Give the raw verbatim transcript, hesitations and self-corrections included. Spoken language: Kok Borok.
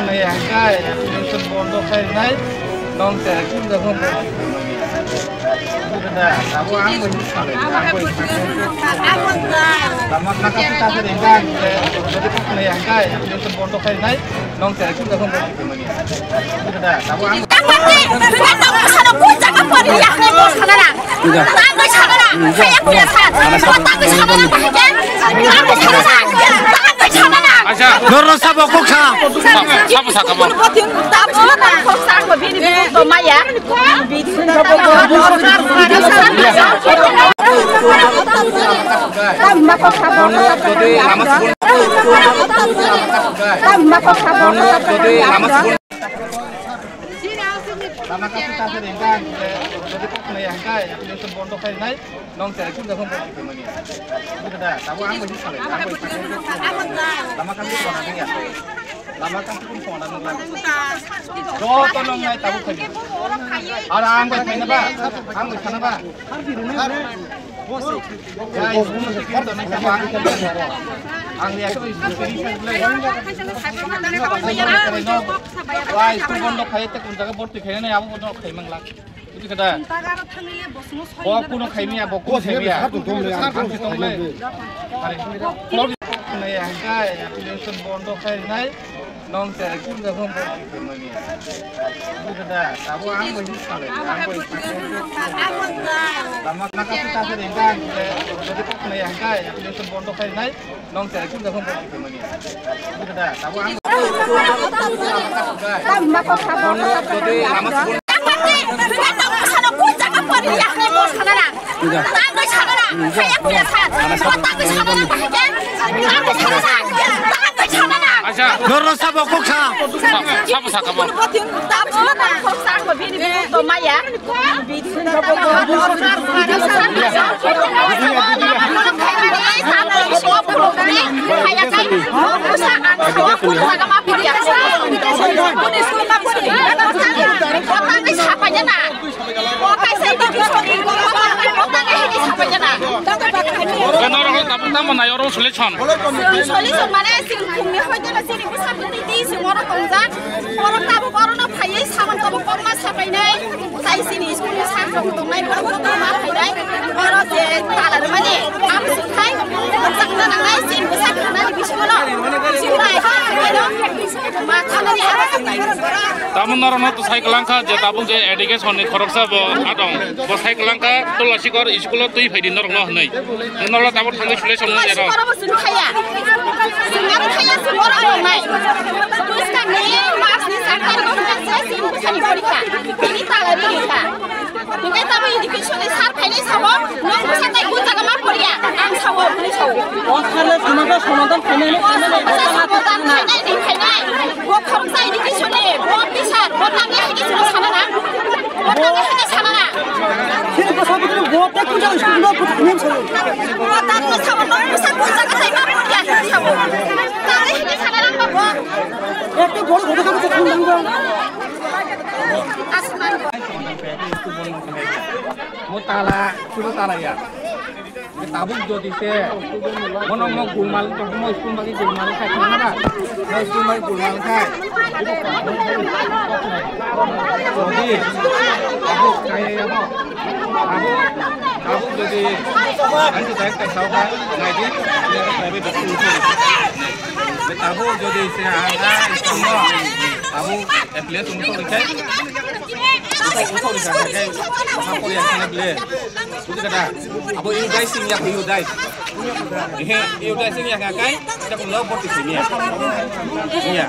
Nai hangkai, application bondo khainai, nong te kum da kum. Abo ang bai salai, ang bai salai. Lama naka kita sering kan, jadi kok nai hangkai, application bondo khainai, nong te kum da kum. Abo ang Norok sabo kok sa. Sabo sa kamo. Lama kasi kasi rin kan, jadi kok nai hangkai, application bondo khainai. Nong tere kun da phone khaimani. Buda da, tabo ang bai salai, ang bai salai. Lama kan ko na ya. Lama kan ko na nang. Joto nong nai tabo khai. Ara ang bai khaina ba, ang bai khana ba. Ya, iskul se kin to nai tabo ang khai. Ang ya ko iskul se kin. Wa iskul bondo khai te kun jaga borti khai nai abo bondo khai mang lak. Buji khe da? Bo kuno khaimya, bo kuno khaimya. Ang se tongle. Are. Nai hangkai, application bondo khainai. Nong te kun da phone khaimani. Buji khe da? Tabo ang bai salai, ang bai salai. Lama naka kita sering kan, jadi kok nai hangkai, application bondo khainai. Nong tere kun da phone khaimani. Buda da, tabo ang. Acha. Norok sabo kok sa. Sabo sa kamo. Maya. Norok tabuk tamo nai oro solution. Solution mane sini khumni hoite na sini bwsa bwtwi twi sini oro tongjak. Borok tabuk orono phaiwi samung tabuk kokma sapainai. Chai sini school ni sir rok tongnai borok rok ma phainai. Oro je tala rwmani ang suthai sakna nangnai sini bwsa khanani bisingo no. Sini nai kha khaino ma khanani aro saknai. Tamo norokno to sai kwlangkha je tabuk je education ni khoroksa bo adong. Bo sai kwlangkha Tulasikor school o twi phaidi norokno hwnwi. Norok tabuk thangwi solution wng ya rok. Oro bo sini khaya. Sini aro khaya sini oro tongnai. Bwskang ni March ni sat tarikh o hwnka se sini bwsani porikha. Tini tala ri kha. Hingke tamo education ni sir phainai sao, nwng bwsa tai kun jaga ma poriya, ang sao, hwnwi sao. O sale somadan, somadan khainai, khainai, bwsa somadan khainai, ni khainai. Bo khoroksa education ni, bo teacher, bo tangya education ni sana na. Bo tangya hwnwi sana na. Sini bwsa bwtwi bo tai kun jaga school no bwtwi khainai sao. Bo tangya sao, nwng bwsa kun jaga tai ma poriya, hwnwi sao. Tangya hwnwi sana na bo. Ekta boro khoto khoto khum nang. Mo tala, sudo tala ya. Tabuk jodi se, mono mo gulmal, mo school bagi gulmal khai, khana ba? Mo school bagi gulmal khai. Jodi, tabuk kaya ya mo. Tabuk, tabuk jodi, ang tu tak tak tahu kan, ngaji, private school tu. Tabuk jodi se, ang, ah, school mo, tabuk, Application mo to rikai. Mo to rikai kai. Ma ko ya kana ble. Buji kata. Abo U D A I sing ya U D A I. Ehe, U D A I sing ya kai. Kita ko lo bot sini ya. Ya.